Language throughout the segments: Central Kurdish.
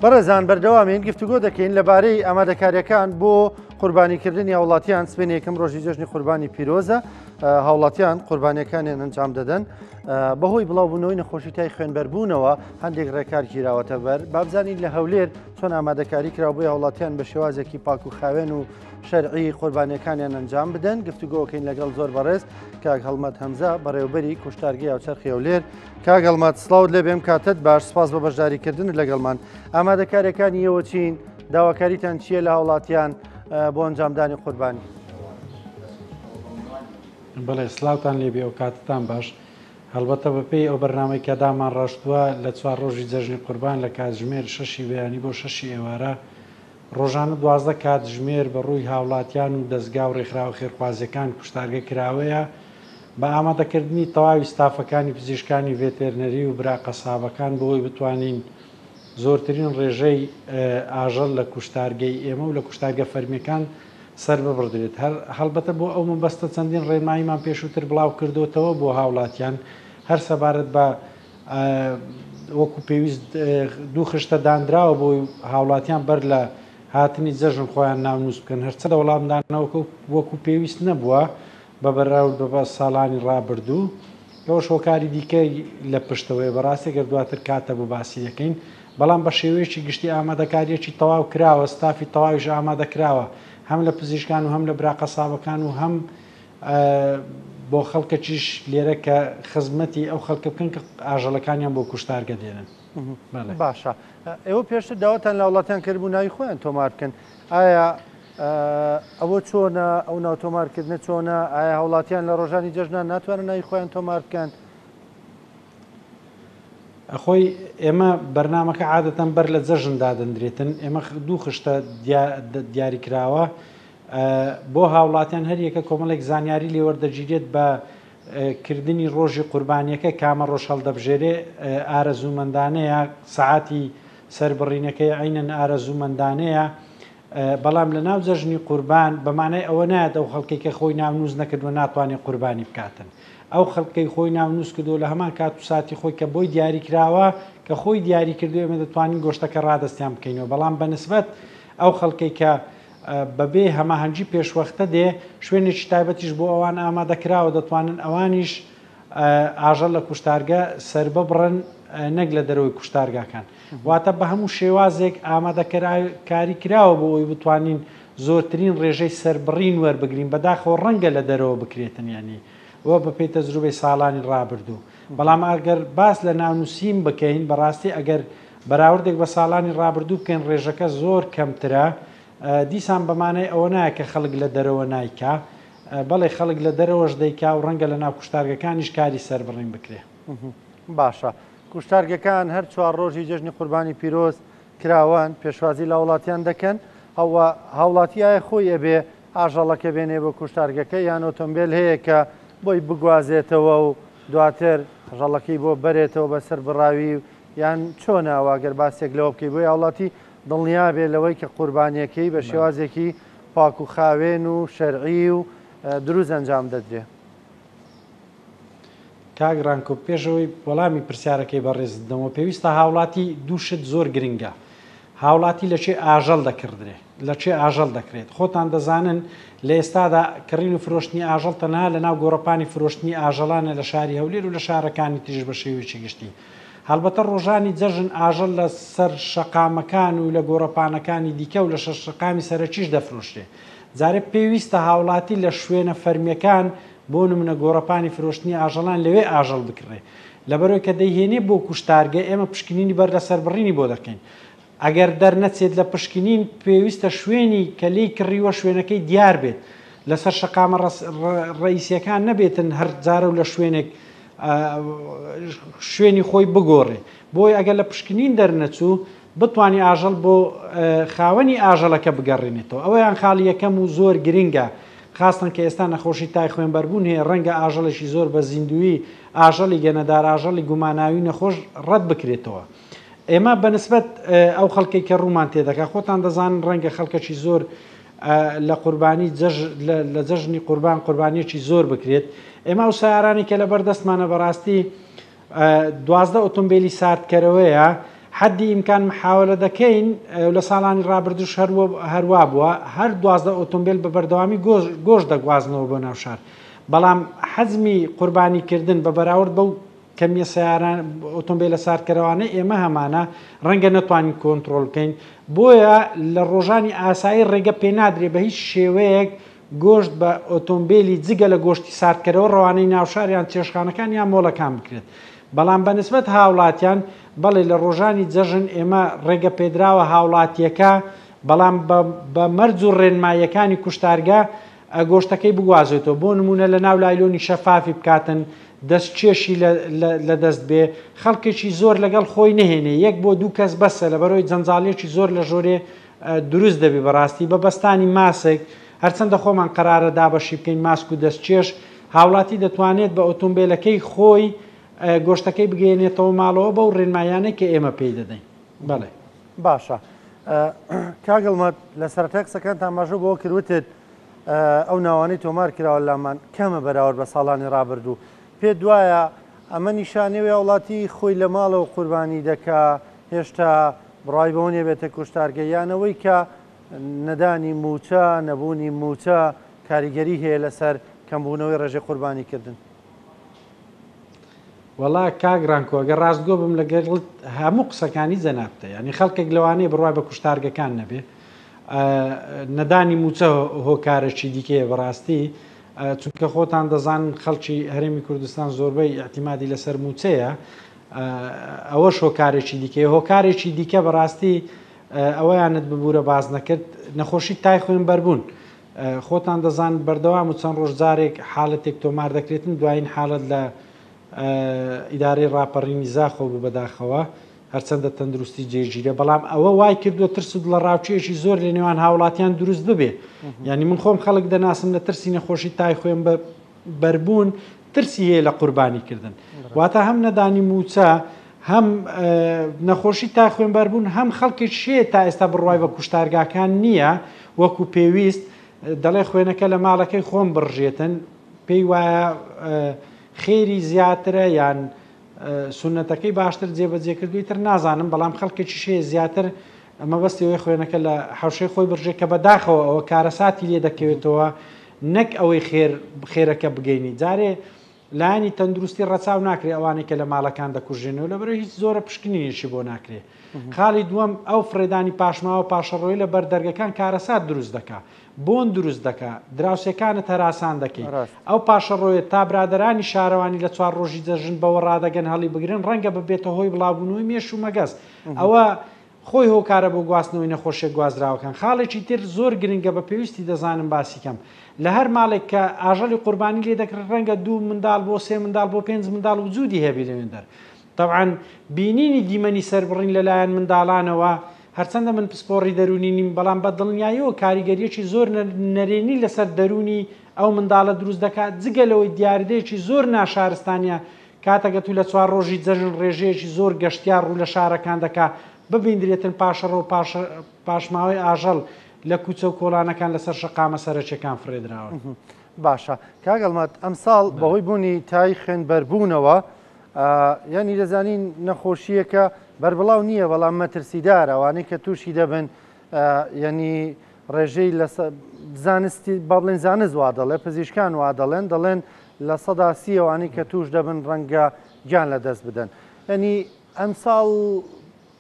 بەڕێزان بەردەوامین گفتوگۆ دەکەین لەبارەی ئامادەکاریەکان بۆ قوربانیکردنی هاوڵاتیان. سبەینێ یەکەم ڕۆژی جەژنی قوربانی پیرۆزە، هاوڵاتیان قوربانیەکانیان ئەنجام دەدەن. بەهۆی بڵاوبوونەوەی نەخۆشی تای خوێنبەربوونەوە هەندێک ڕێکار گیراوەتە بەر. بابزانین لە هەولێر چۆن ئامادەکاری کرا بۆی هاوڵاتیان بە شێوازێکی پاک و خاوێن و شەرعی قوربانیەکانیان ئەنجام بدەن. گفتوگۆکەین لەگەڵ زۆر بەڕێز کاک هەڵمەت هەمزە، بەڕێوبەری کوشتارگەی هاوچەرخی هەولێر. کاک هەڵمەت سڵاوت لێبێم، کاتت باش، سپاس بە بەشداریکردنت لەگەڵمان. ئامادەکاریەکانی ئێوە چین؟ داواکاریتان چییە لە هاوڵاتیان بۆ ئەنجامدانی قوربانی؟ بەڵێ سڵاوتان لێبێ و کاتتان باش. هەڵبەتە بەپێی ئەو بەرنامەی کە دامان ڕشتووە لە چوار ڕۆژی جەژنی قوربان لە کاتژمێر شەشی بەیانی بۆ شەشی ئێوارە ڕۆژانە 12 کاتژمێر بە ڕووی هاوڵاتیان و دەزگا و ڕێکخراوە خێرخوازیەکان کوشتارگە کراوەیە بە ئامادەکردنی تەواوی ستافەکانی پزیشکانی ڤێتێرنەری و برا قەسابەکان بۆ ئەوەی بتوانین زۆرترین ڕێژەی ئاژەڵ لە کوشتارگەی ئێمە و لە کوشتارگە فەرمیەکان سەر ببڕدرێت. هەر هەڵبەتە بۆ ئەو مەبەستە چەندین ڕێنماییمان پێشووتر بڵاو کردۆتەوە بۆ هاوڵاتیان هەر سەبارەت بە وەکو پێویست دوو خشتە دانراوە بۆ هاوڵاتیان بەر لە هاتنی جەژن خۆیان ناونووس بکەن. هەرچەندە وەڵامدانەوەکە وەکو پێویست نەبووە بە بەراورد بە ساڵانی ڕابردوو، ئەوەش هۆکاری دیکەی لە پشتەوەیە، بەڕاستی گەر دواتر کات هەبوو باسی دەکەین، بەڵام بە شێوەیەکی گشتی ئامادەکارییەکی تەواو کراوە، ستافی تەواویش ئامادە کراوە، هەم لە پزیشکان و هەم لە برا قەسابەکان و هەم بۆ خەڵکەکیش لێرە کە خزمەتی ئەو خەڵکە بکەن کە ئاژەڵەکانیان بۆ کوشتارگە دێنن. باشە ئێوە پێشتر داواتان لە وڵاتیان کردبوو ناوی خۆیان تۆمار بکەن، ئایا ئەوە چۆنە؟ ئەو ناو تۆمارکردنە چۆنە؟ ئایا هاوڵاتیان لە ڕۆژانی جەژنان ناتوانن ناوی خۆیان تۆمار بکەن؟ خۆی ئێمە بەرنامەکە عادەتەن بەر لە جەژن دادەندرێتن. ئێمە دوو خشتە دیاری کراوە بۆ هاوڵاتیان، هەر یەکە کۆمەڵێک زانیاری لێوەردەگیرێت بە کردنی ڕۆژی قوربانیەکە کامە ڕۆژ هەڵدەبژێرێ، ئارەزوومەندانەیە، سەعاتی سەربڕینەکەی عەینەن ئارەزوومەندانەیە، بەڵام لە ناو جەژنی قوربان بە مانای ئەوە نایەت ئەو خەڵکەی کە خۆی ناونووس نەکردووە ناتوانێت قوربانی بکاتن. ئەو خەڵکەی خۆی ناونووس کردووە لە هەمان کات و ساتی خۆی کە بۆی دیاری کراوە، کە خۆی دیاری کردووە ئێمە دەتوانین گۆشتەکە ڕادەستیان بکەینەوە. بەڵام بە نسبەت ئەو خەڵکەی کە بەبێ هەماهەنگی پێشوەختە دێ، شوێنێکی تایبەتیش بۆ ئەوان ئامادە کراوە، دەتوانن ئەوانیش ئاژەڵ لە کوشتارگە سەرببڕن نەک لە دەرەوەی کوشتارگاکان. واتە بە هەموو شێوازێک ئامادەکاری کراوە بۆ ئەوەی بتوانین زۆرترین ڕێژەی سەربڕین وەربگرین. بەداخەوە ڕەنگە لە دەرەوە بکرێتن، یانی وە بەپێی تەجروبەی ساڵانی ڕابردوو. بەڵام ئەگەر باس لە ناونووسین بکەین، بەڕاستی ئەگەر بەراوردێک بە ساڵانی ڕابردوو بکەین ڕێژەکە زۆر کەمترە. دیسان بە مانای ئەوە نایە کە خەڵک لە دەرەوە نایکا. بەڵێ خەڵک لە دەرەوەش دەیکا و ڕەنگە لە ناو کوشتارگەکانیش کاری سەربڕین بکرێ. باشە کوشتارگەکان هەر چوار ڕۆژی جەژنی قوربانی پیرۆز کراوەن، پێشوازی لە هاوڵاتیان دەکەن، ئەوە هاوڵاتی ئایا خۆی ئەبێ ئاژەڵەکە بێنێ بۆ کوشتارگەکە یان ئۆتۆمبێل هەیە کە بۆی بگوازێتەوە و دواتر ئاژەڵەکەی بۆ بەرێتەوە بەسەر بڕاوی یان چۆنە؟ ئەوە گەر باسێک لەوە بکەی بۆی هاوڵاتی دڵنیا بێ لەوەی کە قوربانیەکەی بە شێوازێکی پاک و خاوێن و شەرعی و دروست ئەنجام دەدرێ. کاک ڕانکۆ پێش ئەوەی وەڵامی پرسیارەکەی بەڕێزت بدەمەوە پێویستە هاوڵاتی دوو شت زۆر گرنگە هاوڵاتی لە چێ ئاژەڵ دەکڕدرێ لە چێ ئاژەڵ دەکرێت خۆتان دەزانن لە ئێستادا کڕین و فرۆشتنی ئاژەڵ تەنها لە ناو گۆڕەپانی فرۆشتنی ئاژەڵانە لە شاری هەولێر و لە شارەکانی تریش بە شێوەیەکی گشتی هەڵبەتە ڕۆژانی جەژن ئاژەڵ لە سەر شەقامەکان و لە گۆڕەپانەکانی دیکە و لە شەقامی سەرەکیش دەفرۆشرێ. جارێ پێویستە هاوڵاتی لە شوێنە فەرمیەکان بۆ نمونە گۆڕەپانی فرۆشتنی ئاژەڵان لەوێ ئاژەڵ بکڕێ. لەبەرئەوەی کە دەیهێنێ بۆ کوشتارگە ئێمە پشکنینی بەر لە سەربڕینی بۆ دەکەین. ئەگەر دەرنەچێت لە پشکنین پێویستە شوێنی کە لێی کڕیوە شوێنەکەی دیار بێت. لەسەر شەقامە ڕەئیسیەکان نەبێتن هەر جارە و لە شوێنێک شوێنی خۆی بگۆڕێ. بۆیە ئەگەر لە پشکنین دەرنەچوو بتوانی ئاژەڵ بۆ خاوەنی ئاژەڵەکە بگەڕێنێتەوە. ئەوەیان خاڵی یەکەم و زۆر گرنگە، خاستەن کە ئێستا نەخۆشی تای خوێنبەربوون هەیە، ڕەنگە ئاژەڵێکی زۆر بە زیندوویی، ئاژەڵی گەنەدار، ئاژەڵی گوماناوی نەخۆش ڕەت بکرێتەوە. ئێمە بە نسبەت ئەو خەڵکەی کە ڕوومان تێدەکات، خۆتان دەزانن ڕەنگە خەڵکەکی زۆر لە قوربانی لە جەژنی قوربان قوربانیەکی زۆر بکرێت. ئێمە ئەو سەیارانەی کە لەبەر دەستمانە بەڕاستی 12 ئۆتۆمبیلی ساردکەرەوەیە. حەدی ئیمکان محاوەلە دەکەین لە ساڵانی ڕابردوش هەروا بووە هەر 12 ئۆتۆمبیل بە بەردەوامی گۆشت دەگوازنەوە بۆ ناو شار بەڵام حەزمی قوربانیکردن بە بەراورد بەو کەمیە سەیاران ئۆتۆمبیلە ساردکەرەوانەی ئێمە هەمانە ڕەنگە نەتوانین کۆنترۆل بکەین بۆیە لە ڕۆژانی ئاسایی ڕێگە پێنادرێ بە هیچ شێوەیەک گۆشت بە ئۆتۆمبیلی جگە لە گۆشتی ساردکەرەوە ڕەوانەی ناوشار یان چێشخانەکان یان مۆڵەکان بکرێت بەڵام بە نسبەت هاوڵاتیان بەڵێ لە ڕۆژانی جەژن ئێمە ڕێگە پێدراوە هاوڵاتیەکە بەڵام بە مەرج و ڕێنماییەکانی کوشتارگە گۆشتەکەی بگوازێتەوە بۆ نمونە لە ناو لایلۆنی شەفافی بکاتن دەستکێشی لە دەست بێ خەڵکێکی زۆر لەگەڵ خۆی نەهێنێ یەک بۆ دوو کەس بەسە لەبەرەوەی جەنجاڵیەکی زۆر لە ژۆرێ دروست دەبی بەڕاستی بە بەستانی ماسک هەرچەندە خۆمان قەرارە دابەشی بکەین ماسک و دەستکێش هاوڵاتی دەتوانێت بە ئۆتۆمبیلەکەی خۆی گۆشتەکەی بگەیەنێتەوە ماڵەوە بەو ڕێنمایانەی کە ئێمە پێی دەدەین بەڵێ. باشە کاک هەڵمەت لە سەرەتای قسەکانتان ئاماژە بەوە کرد وتت ئەو ناوانەی تۆمار کراوە لامان کەمە بەراورد بە ساڵانی ڕابردوو پێت وایە ئەمە نیشانەی هاوڵاتی خۆی لە ماڵەوە قوربانی دەکا هێشتا بڕای بەوە نیە بێتە کوشتارگە یان ئەوەی کە نەدانی مووچە نەبوونی مووچە کاریگەری هەیە لەسەر کەمبوونەوەی ڕێژەی قوربانیکردن؟ وەڵا کاک ڕانکۆ گەر ڕاستگۆ بم لەگەڵت هەموو قسەکانی جەنابتە یانی خەڵکێک لەوانەیە بڕوای بە کوشتارگەکان نەبێ نەدانی مووچە هۆکارێکی دیکەیە بەڕاستی چونکە خۆتان دەزان خەڵکی هەرێمی کوردستان زۆربەی ئیعتیمادی لەسەر مووچەیە ئەوەش هۆکارێکی دیکەیە هۆکارێکی دیکە بەڕاستی ئەوەیانت ببوورە باز نەکرد نەخۆشی تای خوێن بەربوون خۆتان دەزان بەردەوام و چەند ڕۆژ جارێک حاڵەتێک تۆمار دەکرێتن دوایین حاڵەت لە ئیدارەی ڕاپەڕینی زاخۆ بوو بەداخەوە هەرچەندە تەندروستی جێگیرە بەڵام ئەوە وای کردووە ترس و دڵەڕاوکێیەکی زۆر لە نێوان هاوڵاتیان دروست ببێ یعنی من خۆم خەڵک دەناسم لە ترسی نەخۆشی تای خوێن بە بەربوون ترسی هەیە لە قوربانی کردن واتە هەم نەدانی موچە هەم نەخۆشی تا خوێنبەربوون هەم خەڵکێک شێ تا ئێستا بڕوای بە کوشتارگاکان نییە وەکو پێویست دەڵێ خوێنەکە لە ماڵەکەی خۆم بڕژێتن پێی وایە خێری زیاترە یان سونەتەکەی باشتر جێبەجێ کردووی تر نازانم بەڵام خەڵکێکیش هەیە زیاتر مەبەستی ئەوەی خوێنەکە لە حەوشەی خۆی بڕژێ کە بەداخەوە ئەوە کارەساتی لێ دەکەوێتەوە نەک ئەوەی خێر خێرەکە بگەینی جارێ لایەنی تەندروستی ڕەچاو ناکرێ ئەوانەی کە لە ماڵەکان دەکوژێنەوە لەبەرەوە هیچ زۆرە پشکنینێکی بۆ ناکرێ خاڵی دووەم ئەو فڕێدانی پاشماوە پاشەڕۆی لە بەر دەرگەکان کارەسات دروست دەکا بۆن دروست دەکا، دراوسێکانت هەراسان دەکەی. ئەو پاشەڕۆیە تا برادەرانی شارەوانی لە چوار ڕۆژی جەژن بەوە ڕادەگەن هەڵیبگرن ڕەنگە ببێتە هۆی بڵاوبوونەوەی مێش و مەگەز. ئەوە خۆی هۆکارە بۆ گواستنەوەی نەخۆشیە گوازراوەکان. خاڵێکی تر زۆر گرنگە بە پێویستی دەزانم باسی کەم. لە هەر ماڵێک کە ئاژەڵی قوربانی لێ دەکرێت ڕەنگە دوو منداڵ بۆ سێ منداڵ بۆ پێنج منداڵ وجودی هەبی لەوێندەر. تەبعەن بینینی دیمەنی سەربڕین لەلایەن منداڵانەوە، هەرچەندە من پسپۆڕی دەروونی نیم، بەڵام بە دڵنیاییەوە کاریگەرییەکی زۆر نەرێنی لەسەر دەروونی ئەو منداڵە دروست دەکات، جگە لەوەی دیاردەیەکی زۆر ناشارستانییە کاتێک ئەتوو لە چوار ڕۆژی جەژن ڕێژەیەکی زۆر گەشتیار ڕوو لە شارەکان دەکات، ببیندرێتن پاشەڕۆ و پاشماوەی ئاژەڵ لە کوچە و کۆڵانەکان لەسەر شەقامە سەرەکییەکان فڕێدراون. باشە کاک هەڵمەت ئەمساڵ بەهۆی بوونی تای خوێنبەربوونەوە یانی دەزانین نەخۆشییەکە بەربڵاو نییە بەڵام مەترسیدار ئەوانەی کە تووشی دەبن یعنی ڕێژەی لە زانستی با بڵێن زانست وا دەڵێ پزیشکان وا دەڵێن دەڵێن 30% ئەوانەی کە توش دەبن ڕەنگە گیان لە دەست بدەن ینی ئەمساڵ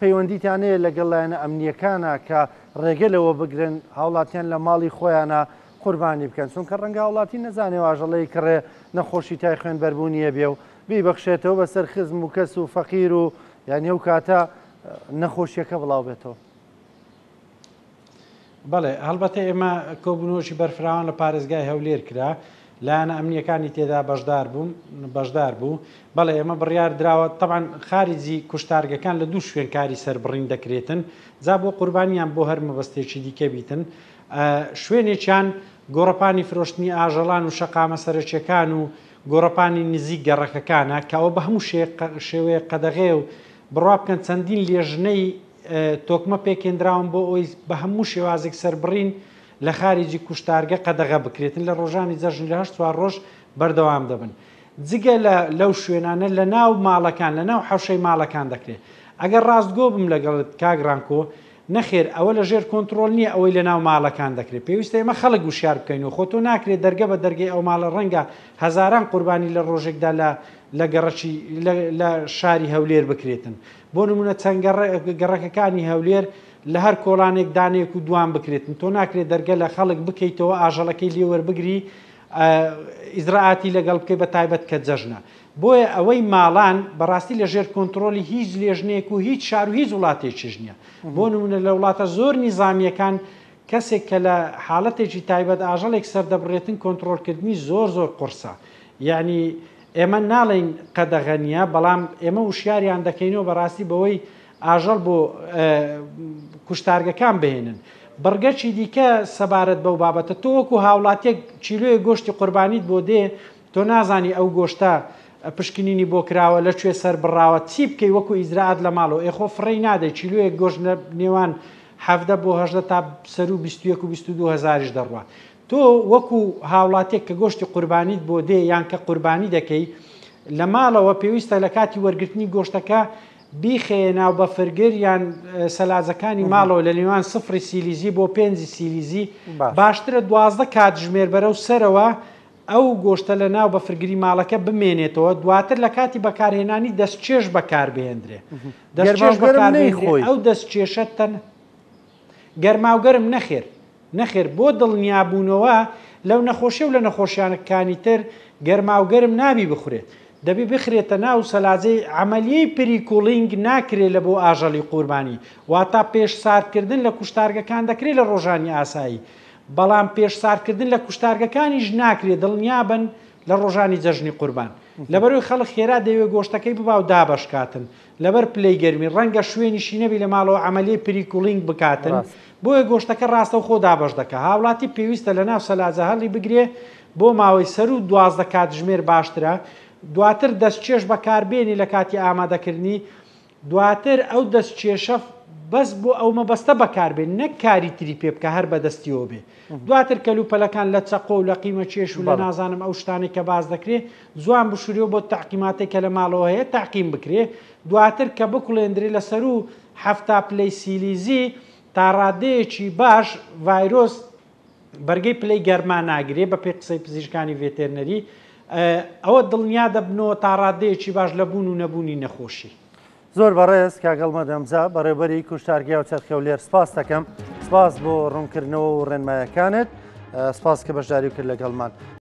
پەیوەندیتان هەیە لەگەڵ لایەنە ئەمنییەکانا کە ڕێگە لەوە بگرن هاوڵاتیان لە ماڵی خۆیانا قوربانی بکەن چونکە ڕەنگە هاوڵاتی نەزانێ ئاژەڵەی کڕێ نەخۆشی تای خوێن بەربوونیە بێ و بیبەخشێتەوە بەسەر خزم و کەس و فەقیر و یانی ئەو کاتە نەخۆشیەکە بڵاو بێتەوە. بەڵێ هەڵبەتە ئێمە کۆبوونەوەکی بەرفراوان لە پارێزگای هەولێر کرا، لایەنە ئەمنییەکانی تێدا بەشدار بوون بەشدار بوو، بەڵێ ئێمە بڕیار دراوە تەبعەن خاریجی کوشتارگەکان لە دوو شوێن کاری سەربڕین دەکرێتن جا بۆ قوربانی یان بۆ هەر مەبەستێکی دیکە بیتن شوێنێکیان گۆڕەپانی فرۆشتنی ئاژەڵان و شەقامە سەرەکیەکان و گۆڕەپانی نزیک گەڕەکەکانە کە ئەوە بە هەموو شێوەیەک قەدەغەیە و بڕوا بکەن چەندین لێژنەی تۆکمە پێکهێندراون بۆ ئەوەی بە هەموو شێوازێک سەربڕین لە خاریجی کوشتارگە قەدەغە بکرێتن لە ڕۆژانی جەژن لە هەشت چوار ڕۆژ بەردەوام دەبن. جگە لە لەو شوێنانە لە ناو ماڵەکان لە ناو حەوشەی ماڵەکان دەکرێت. ئەگەر ڕاستگۆ بم لەگەڵت کاک ڕانکۆ، نەخێر ئەوە لە ژێر کۆنتڕۆڵ نییە ئەوەی لە ناو ماڵەکان دەکرێت. پێویستە ئێمە خەڵک وشیار بکەین و خۆ تۆ ناکرێت دەرگە بە دەرگەی ئەو ماڵە ڕەنگە هەزاران قوربانی لە ڕۆژێکدا لە لە گەڕەکی لە لە شاری هەولێر بکرێتن. بۆ نموونە چەند گەڕەکەکانی هەولێر لە هەر کۆڵانێک دانەیەک و دوان بکرێتن. تۆ ناکرێت دەرگە لە خەڵک بکەیتەوە ئاژەڵەکەی لێ وەربگری ئیجرائاتی لەگەڵ بکەی بە تایبەت کە جەژنە. بۆیە ئەوەی ماڵان بەڕاستی لە ژێر کۆنتڕۆلی هیچ لێژنەیەک و هیچ شار و هیچ وڵاتێکیش نییە. بۆ نمونە لە وڵاتە زۆر نیزامییەکان کەسێک کە لە حاڵەتێکی تایبەت ئاژەڵێک سەردەبڕێتن کۆنتڕۆڵکردنی زۆر زۆر قوڕسە. یەعنی ئێمە ناڵێین قەدەغە نییە بەڵام ئێمە وشیاریان دەکەینەوە بەڕاستی بەوەی ئاژەڵ بۆ کوشتارگەکان بهێنن. بڕگەکی دیکە سەبارەت بەو بابەتە تۆ وەکو هاوڵاتیەک کیلۆیەک گۆشتی قوربانیت بۆ دێ تۆ نازانی ئەو گۆشتە پشکنینی بۆ کراوە لە کوێ سەر بڕاوە چی بکەی وەکو ئیجرائات لە ماڵەوە ئێ خۆ فڕێی نادەی کیلۆیەک گۆشت لە نێوان 17 بۆ 18 تا سەروو 21 و 22 هەزاریش دەڕوا تۆ وەکو هاوڵاتیەک کە گۆشتی قوربانیت بۆ دێ یان کە قوربانی دەکەی لە ماڵەوە پێویستە لە کاتی وەرگرتنی گۆشتەکە بیخەیە ناو بەفرگر یان سەلاجەکانی ماڵەوە لە نێوان سفری سیلیزی بۆ پێنجی سیلیزی باشترە 12 کاتژمێر بەرەو سەرەوە ئەو گۆشتە لە ناو بەفرگری ماڵەکە بمێنێتەوە دواتر لە کاتی بەکارهێنانی دەستچێژ بەکاربهێندرێ دەستچێژ بەکاربهێندرێ ئەو دەستچێشە تەن گەرماوگەرم نەخێر نەخێر بۆ دڵنیابوونەوە لەو نەخۆشی و لە نەخۆشیانەکانی تر گەرماوگەرم نابی بخورێت دەبی بخرێتە ناو سەلاجەی عەمەلیەی pre-cooling ناکرێ لە بۆ ئاژەڵی قوربانی واتا پێش ساردکردن لە کوشتارگەکان دەکرێ لە ڕۆژانی ئاسایی بەڵام پێش ساردکردن لە کوشتارگەکانیش ناکرێ دڵنیابن لە ڕۆژانی جەژنی قوربان لەبەرئەوەی خەڵک خێرا دەیەوێ گۆشتەکەی ببا و دابەشکاتن لەبەر پلەی گەرمی ڕەنگە شوێنیشی نەبی لە ماڵەوە عەمەلیەی pre-cooling بکاتن بۆیە گۆشتەکە ڕاستەوخۆ دابەش دەکا هاوڵاتی پێویستە لەناو سەلاجە هەڵی بگرێ بۆ ماوەی سەروو 12 کاتژمێر باشترە دواتر دەستکێش بەکاربێنی لە کاتی ئامادەکردنی دواتر ئەو دەستکێشە بەس بۆ ئەو مەبەستە بەکاربێ نەک کاری تری پێ بکە هەر بەدەستیەوە بێ دواتر کەلوپەلەکان لە چەقۆ و لە قیمە کێش و لە نازانم ئەو شتانەی کە باس دەکرێ جوان بشورێ و بۆ تەعقیماتەی کە لە ماڵەوە هەیە تەعقیم بکرێ دواتر کە بکوڵێندرێ لە سەروو 70 پلەی سیلیزی تا ڕادەیەکی باش ڤایرۆس بەرگەی پلەی گەرما ناگرێ بە پێی قسەی پزیشکانی ڤێتێرنەری ئەوە دڵنیا دەبنەوە تا ڕادەیەکی باش لە بوون و نەبوونی نەخۆشی. زۆر بەڕێز کاک هەڵمەت هەمزە بەڕێوبەری کوشتارگەی هاوچەرخی هەولێر سپاس دەکەم سپاس بۆ ڕوونکردنەوە و ڕێنمایەکانت سپاس کە بەشداری کرد لەگەڵمان.